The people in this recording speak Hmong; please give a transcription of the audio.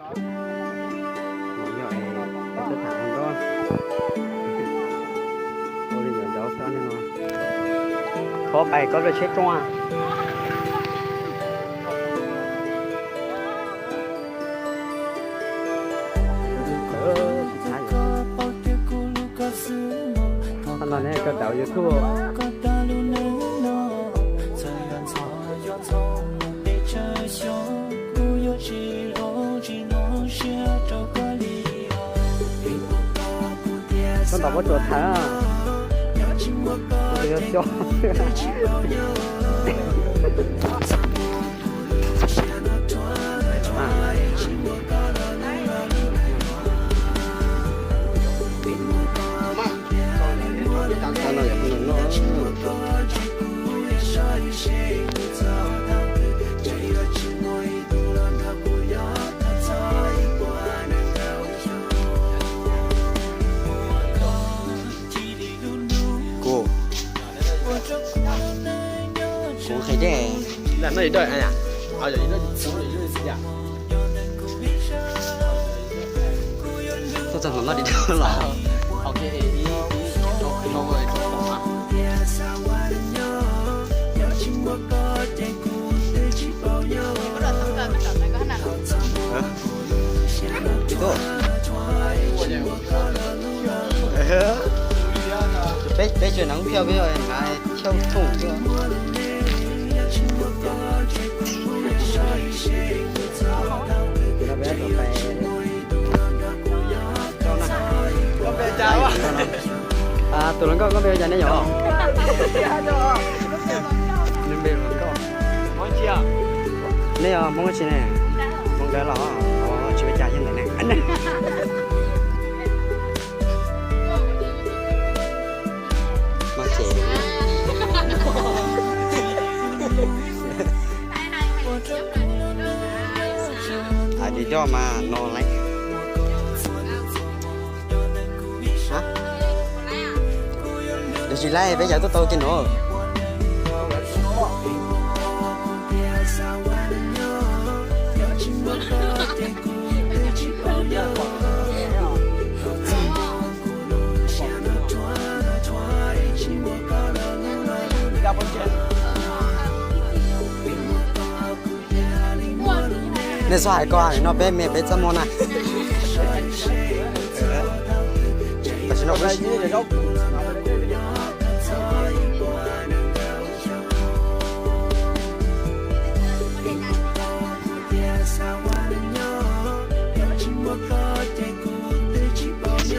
Yog es peb tuaj tham hluas nkauj, ua li nyuam nraud xwb no. Thov pais koj lub tsheb rooj. Qhov no ne koj daus YouTube. Koj ntaus pob tsuas thawm, yuav xyov. Kuv, kuv nqhis dej. Tuaj txog ntawm no di los. Peb, peb tsev neeg phiaj peb nqa thiab thooj thiab. Tus hluas nkauj koj npe hu cas nej yom? Npe hluas nkauj. Nej yog Hmoob dab tsi ne? Hmoob Dawb los? Tsis ua cas, yog ntawm ne. Mas ces hais tias coj mas no lawm. Yog tsis laij peb cov tuaj tau kiag no. Nej txhob hais ko, no peb me peb txaj muag na. Tam sim no kuv